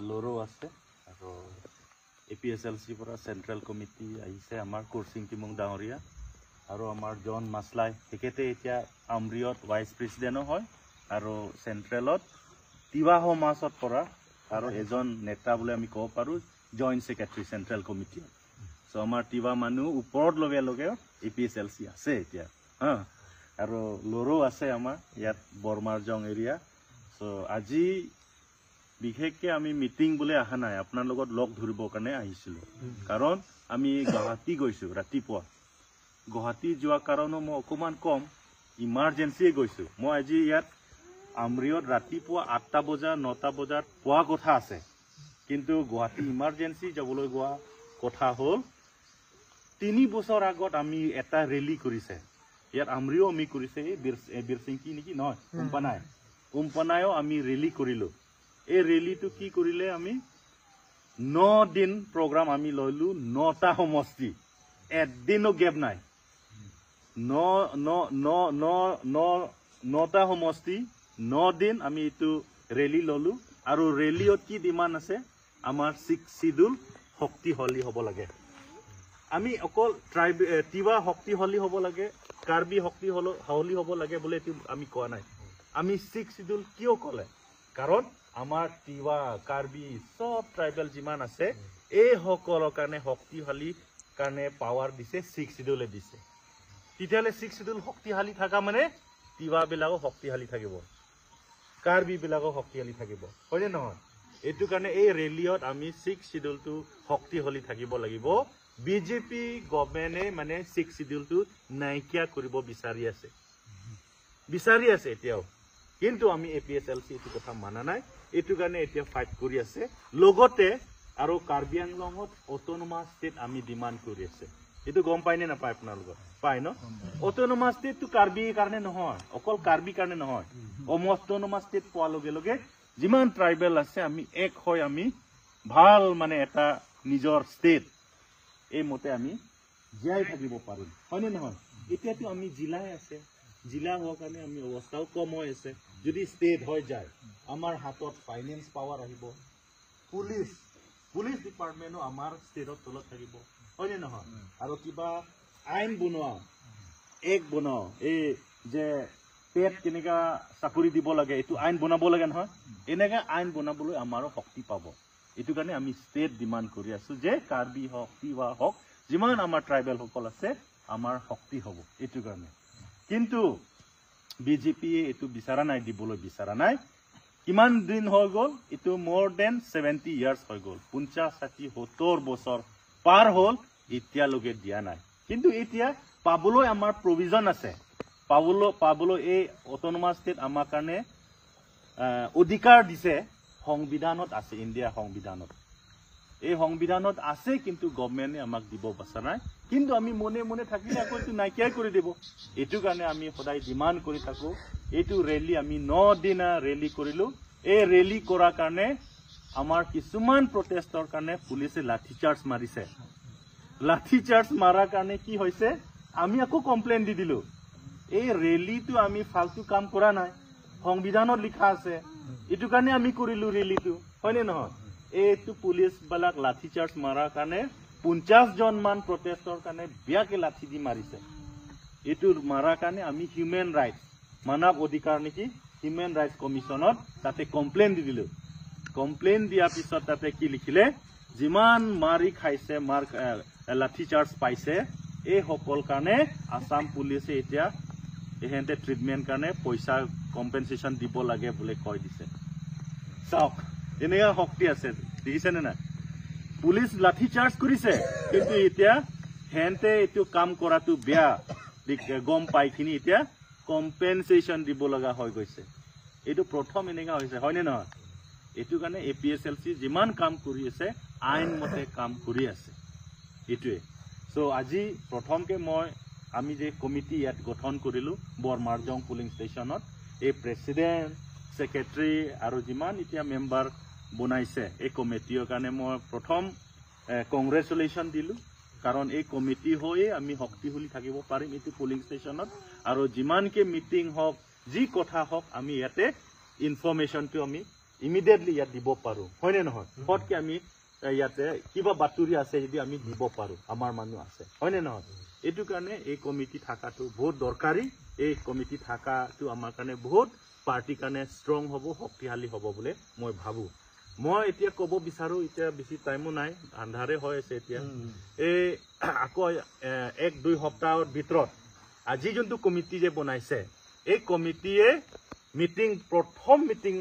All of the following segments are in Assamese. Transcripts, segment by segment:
লৰো আছে আৰু এ পি এছ এল চিৰ পৰা চেণ্ট্ৰেল কমিটি আহিছে আমাৰ কৰচিং তিমুং ডাঙৰীয়া আৰু আমাৰ জন মাছলাই, তেখেতে এতিয়া আমৰিয়ত ভাইচ প্ৰেচিডেণ্টো হয় আৰু চেণ্ট্ৰেলত তিৱা সমাজত পৰা আৰু এজন নেতা বুলি আমি ক'ব পাৰোঁ, জইণ্ট ছেক্ৰেটাৰী চেণ্ট্ৰেল কমিটি। চ' আমাৰ তিৱা মানুহ ওপৰত লগে লগে A P S L C আছে এতিয়া, হা। আৰু লৰো আছে আমাৰ ইয়াত বৰমাৰজং এৰিয়া। চ' আজি বিশেষকৈ আমি মিটিং বুলি অহা নাই, আপোনাৰ লগত লগ ধৰিবৰ কাৰণে আহিছিলোঁ। কাৰণ আমি গুৱাহাটী গৈছোঁ ৰাতিপুৱা। গুৱাহাটী যোৱাৰ কাৰণো মই অকণমান কম, ইমাৰ্জেঞ্চিয়ে গৈছোঁ। মই আজি ইয়াত আমৰিয়ত ৰাতিপুৱা 8টা বজা 9টা বজাত পোৱা কথা আছে, কিন্তু গুৱাহাটী ইমাৰ্জেঞ্চি যাবলৈ গোৱা কথা হ'ল। 3 বছৰ আগত আমি এটা ৰেলী কৰিছে ইয়াত, আমৰিও আমি কৰিছে, এই বীৰচিংকি নেকি, নহয়, উম্পানাই, উম্পানাইও আমি ৰেলী কৰিলোঁ। এই ৰেলীটো কি কৰিলে, আমি 9 দিন প্ৰগ্ৰাম আমি ল'লোঁ, 9টা সমষ্টি, এদিনো গেপ নাই। ন ন ন ন ন 9টা সমষ্টি 9 দিন আমি এইটো ৰেলী ল'লোঁ। আৰু ৰেলীত কি ডিমাণ্ড আছে, আমাৰ ছিক্স চিডুল শক্তিশালী হ'ব লাগে। আমি অকল ট্ৰাইব তিৱা শক্তিশালী হ'ব লাগে, কাৰ্বি শক্তিশালী হ'ব লাগে বুলি এইটো আমি কোৱা নাই। আমি ছিক্স চিডুল কিয় ক'লে, কাৰণ আমাৰ তিৱা কাৰ্বি চব ট্ৰাইবেল যিমান আছে এইসকলৰ কাৰণে শক্তিশালী কাৰণে পাৱাৰ দিছে ছিক্স চিডুলে দিছে। তেতিয়াহ'লে ছিক্স চিডুল শক্তিশালী থকা মানে তিৱাবিলাকো শক্তিশালী থাকিব, কাৰ্বিবিলাকো শক্তিশালী থাকিব, হয়নে নহয়? এইটো কাৰণে এই ৰেলীত আমি ছিক্স চিডুলটো শক্তিশালী থাকিব লাগিব। বিজেপি গভমেণ্টে মানে ছিক্স চিডুলটো নাইকিয়া কৰিব বিচাৰি আছে এতিয়াও, কিন্তু আমি A P S L C এইটো কথা মানা নাই। এইটো কাৰণে এতিয়া ফাইট কৰি আছে। লগতে আৰু কাৰ্বি আংলঙত অট'নমাছ ষ্টেট আমি ডিমাণ্ড কৰি আছে। এইটো গম পায় নে নাপায় আপোনালোকৰ? পায় ন? অট'নমাছ ষ্টেটটো কাৰ্বিৰ কাৰণে নহয়, অকল কাৰ্বিৰ কাৰণে নহয়। অট'নমাছ ষ্টেট পোৱাৰ লগে লগে যিমান ট্ৰাইবেল আছে আমি এক হৈ আমি ভাল মানে এটা নিজৰ ষ্টেট এই মতে আমি জীয়াই থাকিব পাৰিম, হয়নে নহয়? এতিয়াতো আমি জিলাই আছে, জিলা হোৱাৰ কাৰণে আমি অৱস্থাও কম হৈ আছে। যদি ষ্টেট হৈ যায় আমাৰ হাতত ফাইনেন্স পাৱাৰ আহিব, পুলিচ ডিপাৰ্টমেণ্টো আমাৰ ষ্টেটৰ তলত থাকিব, হয়নে নহয়? আৰু কিবা আইন বনোৱা, এক বনাও, এই যে পেট কেনেকা চাকৰি দিব লাগে এইটো আইন বনাব লাগে নহয়, এনেকা আইন বনাবলৈ আমাৰো শক্তি পাব। এইটো কাৰণে আমি ষ্টেট ডিমাণ্ড কৰি আছো যে কাৰ্বি হওক তিৱা হওক যিমান আমাৰ ট্ৰাইবেলসকল আছে আমাৰ শক্তি হ'ব এইটো কাৰণে। কিন্তু বিজেপিয়ে এইটো বিচৰা নাই, দিবলৈ বিচৰা নাই। কিমান দিন হৈ গ'ল এইটো, মোৰ then 70 years হৈ গ'ল, 50 60 70 বছৰ পাৰ হ'ল, এতিয়ালৈকে দিয়া নাই। কিন্তু এতিয়া পাবলৈ আমাৰ প্ৰভিজন আছে, পাবলৈ এই অট'নমাছ ষ্টেট আমাৰ কাৰণে অধিকাৰ দিছে, সংবিধানত আছে, ইণ্ডিয়া সংবিধানত, এই সংবিধানত আছে, কিন্তু গভমেণ্টে আমাক দিব বিচৰা নাই। কিন্তু আমি মনে মনে থাকিলে আকৌ এইটো নাইকিয়াই কৰি দিব। এইটো কাৰণে আমি সদায় ডিমাণ্ড কৰি থাকোঁ। এইটো ৰেলী আমি 9 দিনা ৰেলী কৰিলোঁ। এই ৰেলী কৰাৰ কাৰণে আমাৰ কিছুমান প্ৰটেষ্টৰ কাৰণে পুলিচে লাঠি চাৰ্জ মাৰিছে। লাঠি চাৰ্জ মাৰাৰ কাৰণে কি হৈছে, আমি আকৌ কমপ্লেইন দি দিলোঁ। এই ৰেলীটো আমি ফাল্টু কাম কৰা নাই, সংবিধানত লিখা আছে, এইটো কাৰণে আমি কৰিলোঁ ৰেলীটো, হয়নে নহয়? এইটো পুলিচবিলাক লাঠি চাৰ্জ মাৰাৰ কাৰণে 50 মান প্ৰটেষ্টৰ কাৰণে বেয়াকে লাঠি দি মাৰিছে। এইটো মাৰাৰ কাৰণে আমি হিউমেন ৰাইটছ, মানৱ অধিকাৰ নেকি, হিউমেন ৰাইটছ কমিশ্যনত তাতে কমপ্লেইন দি দিলোঁ। কমপ্লেইন দিয়াৰ পিছত তাতে কি লিখিলে, যিমান মাৰি খাইছে, মাৰ লাঠি চাৰ্জ পাইছে এইসকল কাৰণে আছাম পুলিচে এতিয়া ইহঁতে ট্ৰিটমেণ্ট কাৰণে পইচা কম্পেনচেশ্যন দিব লাগে বুলি কৈ দিছে। চাওক এনেকুৱা শক্তি আছে, দেখিছেনে নাই? পুলিচ লাঠি চাৰ্জ কৰিছে, কিন্তু এতিয়া সিহঁতে এইটো কাম কৰাটো বেয়া গম পাই কিনি এতিয়া কম্পেনচেশ্যন দিব লগা হৈ গৈছে। এইটো প্ৰথম এনেকুৱা হৈছে, হয়নে নহয়? এইটো কাৰণে A P S L C যিমান কাম কৰি আছে আইন মতে কাম কৰি আছে, এইটোৱে। চ' আজি প্ৰথমকে আমি যে কমিটি ইয়াত গঠন কৰিলোঁ বৰমাৰজং পুলিং ষ্টেচনত, এই প্ৰেচিডেণ্ট, ছেক্ৰেটাৰী আৰু যিমান এতিয়া মেম্বাৰ বনাইছে এই কমিটিৰ কাৰণে মই প্ৰথম কংগ্ৰেচুলেশ্যন দিলোঁ। কাৰণ এই কমিটি হৈয়ে আমি শক্তিশালী থাকিব পাৰিম এইটো পুলিং ষ্টেচনত। আৰু যিমানকে মিটিং হওক যি কথা হওক আমি ইয়াতে ইনফৰ্মেশ্যনটো আমি ইমিডিয়েটলি ইয়াত দিব পাৰোঁ, হয়নে নহয়? ফটকে আমি ইয়াতে কিবা বাতৰি আছে যদি আমি দিব পাৰোঁ, আমাৰ মানুহ আছে, হয়নে নহয়? এইটো কাৰণে এই কমিটি থকাটো বহুত দৰকাৰী। এই কমিটি থকাটো আমাৰ কাৰণে বহুত পাৰ্টিৰ কাৰণে ষ্ট্ৰং হ'ব, শক্তিশালী হ'ব বুলি মই ভাবোঁ। মই এতিয়া ক'ব বিচাৰোঁ, এতিয়া বেছি টাইমো নাই, আন্ধাৰে হৈ আছে এতিয়া। এই আকৌ 1-2 সপ্তাহৰ ভিতৰত আজি যোনটো কমিটি যে বনাইছে, এই কমিটিয়ে মিটিং, প্ৰথম মিটিং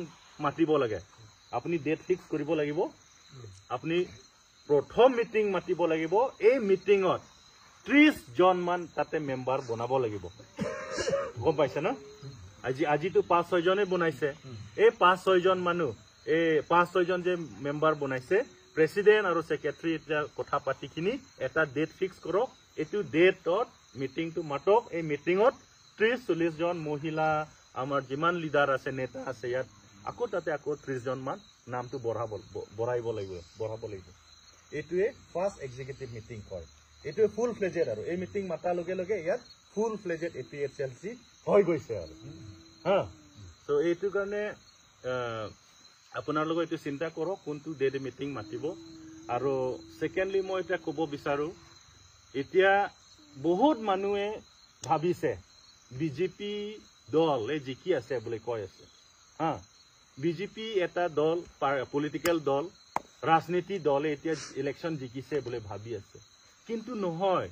মাতিব লাগে। আপুনি ডেট ফিক্স কৰিব লাগিব, আপুনি প্ৰথম মিটিং মাতিব লাগিব। এই মিটিঙত 30 জনমান তাতে মেম্বাৰ বনাব লাগিব, গম পাইছে ন? আজিতো 5-6 জনে বনাইছে। এই 5-6 জন মানুহ, এই 5-6 জন যে মেম্বাৰ বনাইছে, প্ৰেচিডেণ্ট আৰু ছেক্ৰেটাৰী এতিয়া কথা পাতিখিনি এটা ডেট ফিক্স কৰক। এইটো ডেটত মিটিংটো মাতক। এই মিটিঙত 30-40 জন মহিলা, আমাৰ যিমান লিডাৰ আছে, নেতা আছে ইয়াত, আকৌ তাতে আকৌ 30 জনমান নামটো বঢ়াব লাগিব। এইটোৱে ফাৰ্ষ্ট এক্সিকিউটিভ মিটিং হয়, এইটোৱে ফুল ফ্লেজেড। আৰু এই মিটিং মাতাৰ লগে লগে ইয়াত ফুল ফ্লেজেড APHLC হৈ গৈছে আৰু। হা, চ' এইটো কাৰণে আপোনালোকে এইটো চিন্তা কৰক কোনটো ডেট মিটিং মাতিব। আৰু ছেকেণ্ডলি মই এতিয়া ক'ব বিচাৰোঁ, এতিয়া বহুত মানুহে ভাবিছে বিজেপি দল এই জিকি আছে বুলি কৈ আছে। হা, বিজেপি এটা দল, পলিটিকেল দল, ৰাজনীতি দলে এতিয়া ইলেকশ্যন জিকিছে বুলি ভাবি আছে, কিন্তু নহয়,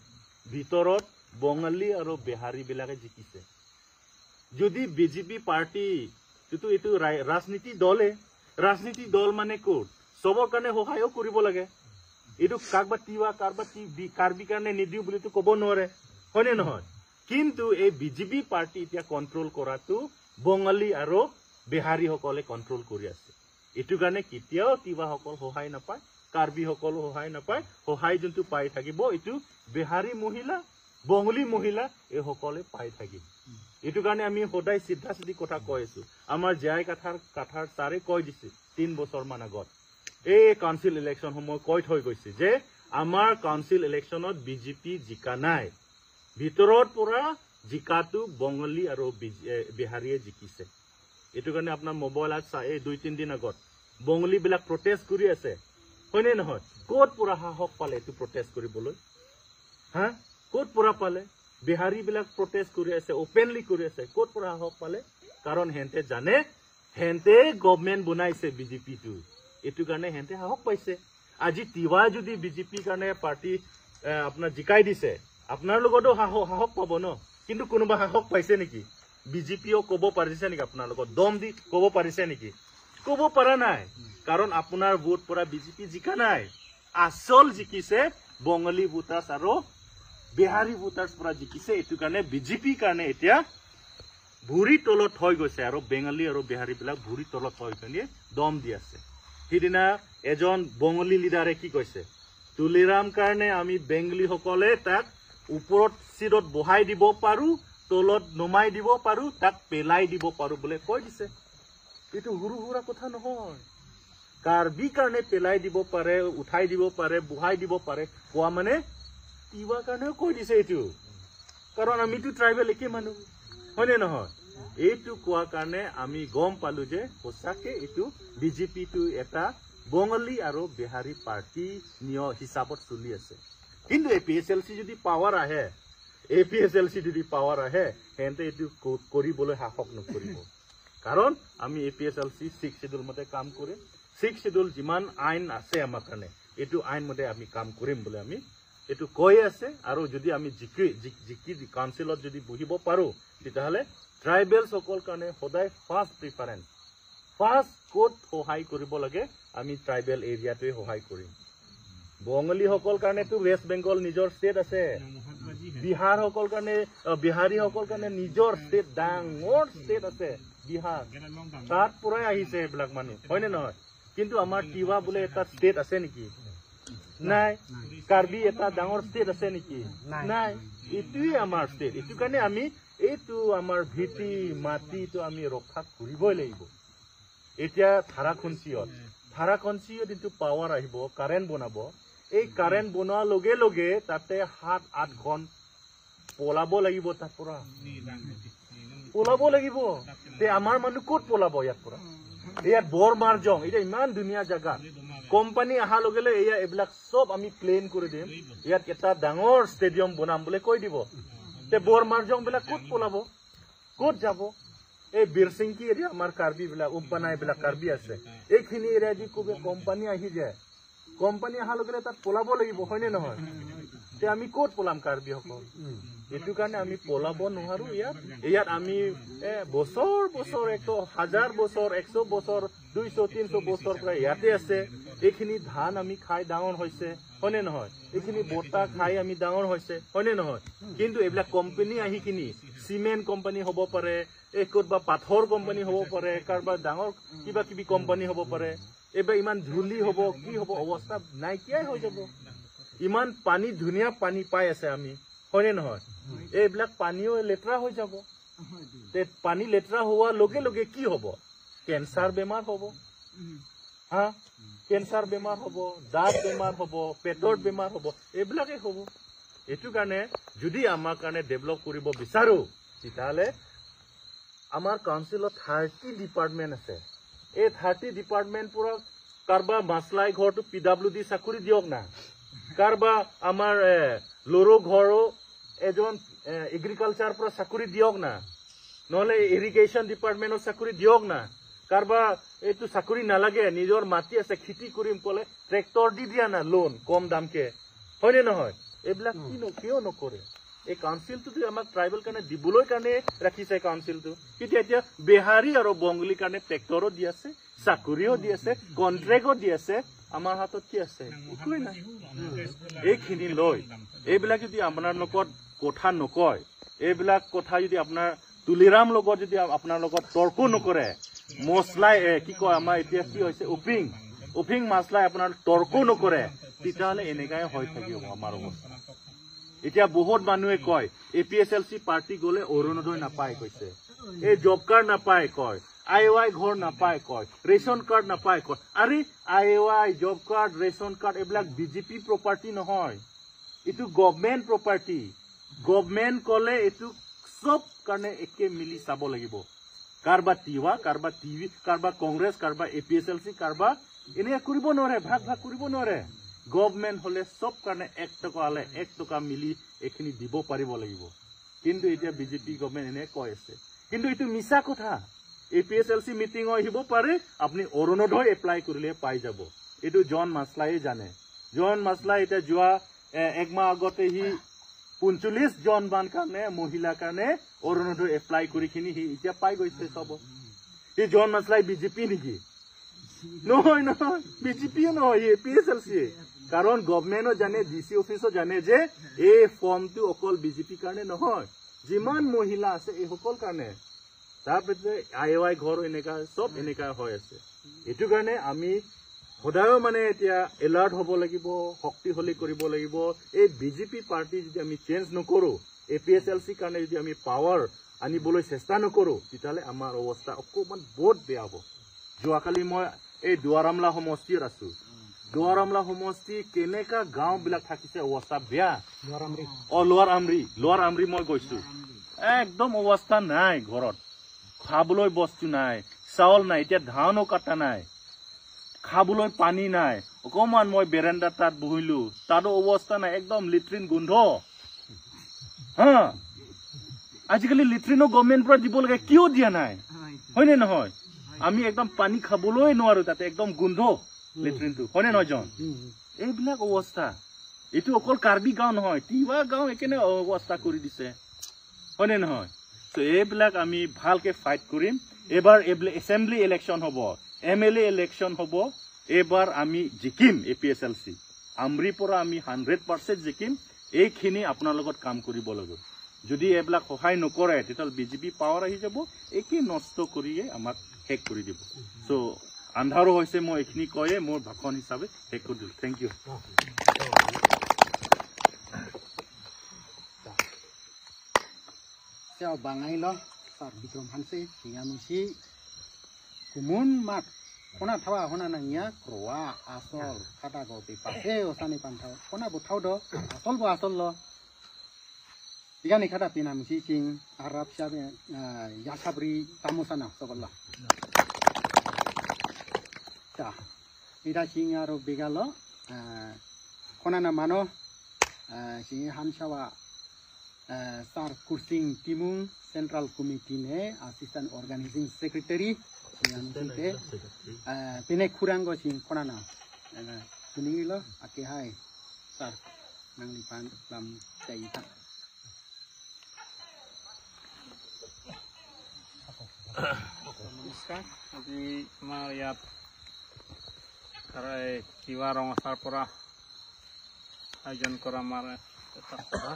ভিতৰত বঙালী আৰু বিহাৰীবিলাকে জিকিছে। যদি বিজেপি পাৰ্টি এইটো ৰাজনীতি দলে, ৰাজনীতি দল মানে ক'ত চবৰ কাৰণে সহায়ো কৰিব লাগে। এইটো কাৰোবাৰ তিৱা, কাৰোবাৰ কাৰ্বি কাৰণে নিদিওঁ বুলিতো ক'ব নোৱাৰে, হয়নে নহয়? কিন্তু এই বিজেপি পাৰ্টি এতিয়া কণ্ট্ৰল কৰাটো বঙালী আৰু বিহাৰীসকলে কণ্ট্ৰল কৰি আছে। এইটো কাৰণে কেতিয়াও তিৱাসকল সহায় নাপায়, কাৰ্বিসকলো সহায় নাপায়। সহায় যোনটো পাই থাকিব এইটো বিহাৰী মহিলা, বঙালী মহিলা এইসকলে পাই থাকিব। এইটো কাৰণে আমি সদায় চিধা চিধি কথা কৈ আছো। আমাৰ জে আই কাথাৰ ছাৰে কৈ দিছে 3 বছৰমান আগত, এই কাউন্সিল ইলেকশ্যন সময় কৈ থৈ গৈছে যে আমাৰ কাউন্সিল ইলেকশ্যনত বিজেপি জিকা নাই, ভিতৰত পৰা জিকাটো বঙালী আৰু বিহাৰীয়ে জিকিছে। এইটো কাৰণে আপোনাৰ মোবাইলত চাই এই 2-3 দিন আগত বঙালীবিলাক প্ৰটেষ্ট কৰি আছে, হয়নে নহয়? ক'ত পৰা সাহস পালে এইটো প্ৰটেষ্ট কৰিবলৈ? হা, ক'ত পৰা পালে? বিহাৰীবিলাক প্ৰটেষ্ট কৰি আছে, অপেনলি কৰি আছে, ক'ত পৰা সাহস পালে? কাৰণ সিহঁতে জানে সিহঁতে গভমেণ্ট বনাইছে বিজেপিটো, এইটো কাৰণে সিহঁতে সাহস পাইছে। আজি তিৱা যদি বিজেপিৰ কাৰণে পাৰ্টি আপোনাৰ জিকাই দিছে, আপোনাৰ লগতো সাহস পাব ন? কিন্তু কোনোবা সাহস পাইছে নেকি? বিজেপিও ক'ব পাৰিছে নেকি? আপোনাৰ লগত দম দি ক'ব পাৰিছে নেকি? ক'ব পৰা নাই। কাৰণ আপোনাৰ ভোট পৰা বিজেপি জিকা নাই, আচল জিকিছে বঙালী ভোটাৰ্ছ আৰু বিহাৰী ভোটাৰ্ছ পৰা জিকিছে। এইটো কাৰণে বিজেপিৰ কাৰণে এতিয়া ভৰি তলত হৈ গৈছে আৰু বেঙালী আৰু বিহাৰীবিলাক ভৰি তলত হৈ পিনি দম দি আছে। সিদিনা এজন বঙালী লিডাৰে কি কৈছে, তুলিৰাম কাৰণে আমি বেংগলীসকলে তাক ওপৰত চিটত বহাই দিব পাৰো, তলত নমাই দিব পাৰো, তাক পেলাই দিব পাৰো বুলি কৈ দিছে। এইটো সৰু সুৰা কথা নহয়। কাৰ্বি কাৰণে পেলাই দিব পাৰে, উঠাই দিব পাৰে, বহাই দিব পাৰে কোৱা মানে তিৱা কাৰণেও কৈ দিছে এইটো। কাৰণ আমিতো ট্ৰাইবেল একে মানুহ, হয়নে নহয়? এইটো কোৱা কাৰণে আমি গম পালো যে সঁচাকে এইটো বিজেপিটো এটা বঙালী আৰু বিহাৰী পাৰ্টি নিয় হিচাপত চলি আছে। কিন্তু APHLC যদি পাৱাৰ আহে, APHLC যদি পাৱাৰ আহে, সিহঁতে এইটো কৰিবলৈ সাহস নকৰিব। কাৰণ আমি APHLC 6 schedule মতে কাম কৰিম। 6 শ্বেডিউল যিমান আইন আছে আমাৰ কাৰণে, এইটো আইন মতে আমি কাম কৰিম বুলি আমি এইটো কৈ আছে। আৰু যদি আমি জিকি কাউন্সিলত যদি বহিব পাৰোঁ, তেতিয়াহ'লে ট্ৰাইবেলসকল কাৰণে সদায় ফাৰ্ষ্ট প্ৰিফাৰেঞ্চ, ফাৰ্ষ্ট ক'ত সহায় কৰিব লাগে আমি ট্ৰাইবেল এৰিয়াটোৱে সহায় কৰিম। বঙালীসকল কাৰণেতো ৱেষ্ট বেংগল নিজৰ ষ্টেট আছে, বিহাৰসকল কাৰণে, বিহাৰীসকল কাৰণে নিজৰ ষ্টেট, ডাঙৰ ষ্টেট আছে বিহাৰ, তাত পৰাই আহিছে এইবিলাক মানুহ, হয়নে নহয়? কিন্তু আমাৰ তিৱা বোলে এটা ষ্টেট আছে নেকি? নাই। কাৰ্বি এটা ডাঙৰ ষ্টেট আছে নেকি? নাই। এইটোৱে আমাৰ ষ্টেট। এইটো কাৰণে আমি এইটো আমাৰ ভেটি মাটিটো আমি ৰক্ষা কৰিবই লাগিব। এতিয়া থাৰাখুঞ্চিয়ত যিটো পাৱাৰ আহিব, কাৰেণ্ট বনাব, এই কাৰেণ্ট বনোৱাৰ লগে লগে তাতে 7-8খন পলাব লাগিব, তাৰ পৰা পলাব লাগিব। তে আমাৰ মানুহ ক'ত পলাব ইয়াৰ পৰা? ইয়াত বৰমাৰজং এতিয়া ইমান ধুনীয়া জেগা, কোম্পানী অহাৰ লগে লগে এয়া এইবিলাক চব আমি প্লেন কৰি দিম, ইয়াত এটা ডাঙৰ ষ্টেডিয়াম বনাম বুলি কৈ দিব। তে বৰমাৰজং বিলাক ক'ত পলাব, ক'ত যাব? এই বিৰচিংকি এৰিয়া আমাৰ কাৰ্বি বিলাক, উম্পানা এইবিলাক কাৰ্বি আছে, এইখিনি এৰিয়া দি ক'ব কোম্পানী আহি যায়, কোম্পানী অহাৰ লগে লগে তাত পলাব লাগিব, হয়নে নহয়? তে আমি ক'ত পলাম কাৰ্বিসকল? এইটো কাৰণে আমি পলাব নোৱাৰো। ইয়াত আমি বছৰ বছৰ, 1000 বছৰ, 100 বছৰ, 200 300 বছৰ পৰা ইয়াতে আছে। এইখিনি ধান আমি খাই ডাঙৰ হৈছে, হয়নে নহয়? এইখিনি বতাহ খাই আমি ডাঙৰ হৈছে, হয়নে নহয়? কিন্তু এইবিলাক কোম্পানী আহি কিনি চিমেণ্ট কোম্পানী হ'ব পাৰে, এই ক'ৰবাত পাথৰ কোম্পানী হ'ব পাৰে, কাৰোবাৰ ডাঙৰ কিবা কিবি কোম্পানী হ'ব পাৰে, এইবাৰ ইমান ধূলি হ'ব, কি হ'ব, অৱস্থা নাইকিয়াই হৈ যাব। ইমান পানী, ধুনীয়া পানী পাই আছে আমি, হয়নে নহয়? এইবিলাক পানীও লেতেৰা হৈ যাব। পানী লেতেৰা হোৱাৰ লগে লগে কি হ'ব? কেঞ্চাৰ বেমাৰ হ'ব, হা, কেঞ্চাৰ বেমাৰ হ'ব, দাঁত বেমাৰ হ'ব, পেটৰ বেমাৰ হ'ব, এইবিলাকেই হ'ব। এইটো কাৰণে যদি আমাৰ কাৰণে ডেভেলপ কৰিব বিচাৰো, তেতিয়াহ'লে আমাৰ কাউন্সিলত 30 ডিপাৰ্টমেণ্ট আছে। এই 30 ডিপাৰ্টমেণ্ট পৰা কাৰোবাৰ মাছলাই ঘৰটো PWD চাকৰি দিয়ক না, কাৰোবাৰ আমাৰ লৰো ঘৰো এজন এগ্ৰিকালচাৰ পৰা চাকৰি দিয়ক না, নহ'লে ইৰিগেশ্যন ডিপাৰ্টমেণ্টৰ চাকৰি দিয়ক না, কাৰোবাৰ এইটো চাকৰি নালাগে, নিজৰ মাটি আছে খেতি কৰিম ক'লে ট্ৰেক্টৰ দি দিয়া না লোন কম দামকে, হয়নে নহয়? এইবিলাক কি কিয় নকৰে? এই কাউন্সিলটোতো আমাক ট্ৰাইবেল কাৰণে দিবলৈ কাৰণে ৰাখিছে কাউন্সিলটো। কিন্তু এতিয়া বিহাৰী আৰু বংগলীৰ কাৰণে ট্ৰেক্টৰো দি আছে, চাকৰিও দি আছে, কণ্ট্ৰেক্টো দি আছে, আমাৰ হাতত কি আছে? একোৱেই নাই। এইখিনি লৈ এইবিলাক যদি আপোনাৰ লগত কথা নকয়, এইবিলাক কথা যদি আপোনাৰ তুলিৰাম লগত যদি আপোনাৰ লগত তৰ্ক নকৰে, মছলাই কি কয় আমাৰ এতিয়া কি হৈছে উফিং মাছলাই আপোনাৰ তৰ্ক নকৰে, তেতিয়াহ'লে এনেকাই হৈ থাকিব আমাৰ অৱস্থা। এতিয়া বহুত মানুহে কয় APSLC party গ'লে অৰুণোদয় নাপায় কৈছে, এই জব কাৰ্ড নাপায় কয়, IAY ঘৰ নাপায় কয়, ৰেচন কাৰ্ড নাপায় কয়। আৰে IAY, job card, ration card এইবিলাক বিজেপি প্ৰপাৰ্টি নহয়, এইটো গভমেণ্ট প্ৰপাৰ্টি। গভমেণ্ট ক'লে এইটো চব কাৰণে একে মিলি চাব লাগিব। কাৰোবাৰ তিৱা, কাৰোবাৰ টিভি, কাৰোবাৰ কংগ্ৰেছ, কাৰোবাৰ APSLC, কাৰোবাৰ এনেকৈ কৰিব নোৱাৰে, ভাগ ভাগ কৰিব নোৱাৰে। গভমেণ্ট হ'লে চব কাৰণে 1 টকা হ'লে 1 টকা মিলি এইখিনি দিব পাৰিব লাগিব। কিন্তু এতিয়া বিজেপি গভমেণ্ট এনে কৈ আছে, কিন্তু এইটো মিছা কথা। APSLC মিটিঙো আহিব পাৰে, আপুনি অৰুণোদয় এপ্লাই কৰিলে পাই যাব। এইটো জন মাছলাই জানে। জন মাছলাই এতিয়া যোৱা এক মাহ আগতে সি 45 জনমান কাৰণে মহিলাৰ কাৰণে অৰুণোদয় এপ্লাই কৰি কিনি সি এতিয়া পাই গৈছে চব। সি জন মাছলাই বিজেপি নেকি? নহয় নহয়, বিজেপিও নহয়, APSLC। কাৰণ গভমেণ্টো জানে, DC অফিচো জানে যে এই ফৰ্মটো অকল বিজেপিৰ কাৰণে নহয়, যিমান মহিলা আছে এইসকল কাৰণে। তাৰপিছতে IAY ঘৰ এনেকা চব এনেকা হৈ আছে। এইটো কাৰণে আমি সদায় মানে এতিয়া এলাৰ্ট হ'ব লাগিব, শক্তিশালী কৰিব লাগিব। এই বিজেপি পাৰ্টি যদি আমি চেঞ্জ নকৰোঁ, APSLC কাৰণে যদি আমি পাৱাৰ আনিবলৈ চেষ্টা নকৰোঁ, তেতিয়াহ'লে আমাৰ অৱস্থা অকণমান বহুত বেয়া হ'ব। যোৱাকালি মই এই দুৱাৰামলা সমষ্টিত আছোঁ। দুৱাৰামলা সমষ্টি কেনেকা গাঁওবিলাক থাকিছে অৱস্থা বেয়া। লোৱাৰ আমৰি মই গৈছোঁ, একদম অৱস্থা নাই, ঘৰত খাবলৈ বস্তু নাই, চাউল নাই, এতিয়া ধানো কটা নাই, খাবলৈ পানী নাই। অকণমান মই বেৰেণ্ডা তাত বহিলো, তাতো অৱস্থা নাই, একদম লেট্ৰিন গোন্ধ। হা, আজিকালি লেট্ৰিনো গভমেণ্ট পৰা দিব লাগে, কিয় দিয়া নাই, হয়নে নহয়? আমি একদম পানী খাবলৈ নোৱাৰো, তাতে একদম গোন্ধ লেট্ৰিনটো, হয়নে নহয় জন? এইবিলাক অৱস্থা। এইটো অকল কাৰ্বি গাঁও নহয়, তিৱা গাঁও একেনে অৱস্থা কৰি দিছে, হয়নে নহয়? ত' এইবিলাক আমি ভালকে ফাইট কৰিম। এইবাৰ এছেম্বলি ইলেকশ্যন হ'ব, MLA election হ'ব, এইবাৰ আমি জিকিম APSLC। আমৰিৰ পৰা আমি 100% জিকিম। এইখিনি আপোনাৰ লগত কাম কৰিব লাগিব। যদি এইবিলাক সহায় নকৰে, তেতিয়াহ'লে বিজেপি পাৱাৰ আহি যাব, একেই নষ্ট কৰিয়ে আমাক শেষ কৰি দিব। চ' আন্ধাৰো হৈছে, মই এইখিনি কৈয়ে মোৰ ভাষণ হিচাপে শেষ কৰি দিলোঁ। Thank you. Ona thawa hona nangya kroa asol khata go pe pase osani pantha ona bo thau do asol bo asol lo igani khata pina misi ching arab sha yasabri tamusana soballa. Ta ida sing aro begalo khona na mano sing hamshawa sar Kursing Timung central committee ne assistant organizing secretary sing pine khurango sing khona na suningilo ake hai sar nangli pan lam chai tha. নমস্কাৰ, আজি আমাৰ ইয়াত তিৱা ৰঙাচাৰ পৰা আয়োজন কৰা আমাৰ এটা সভা।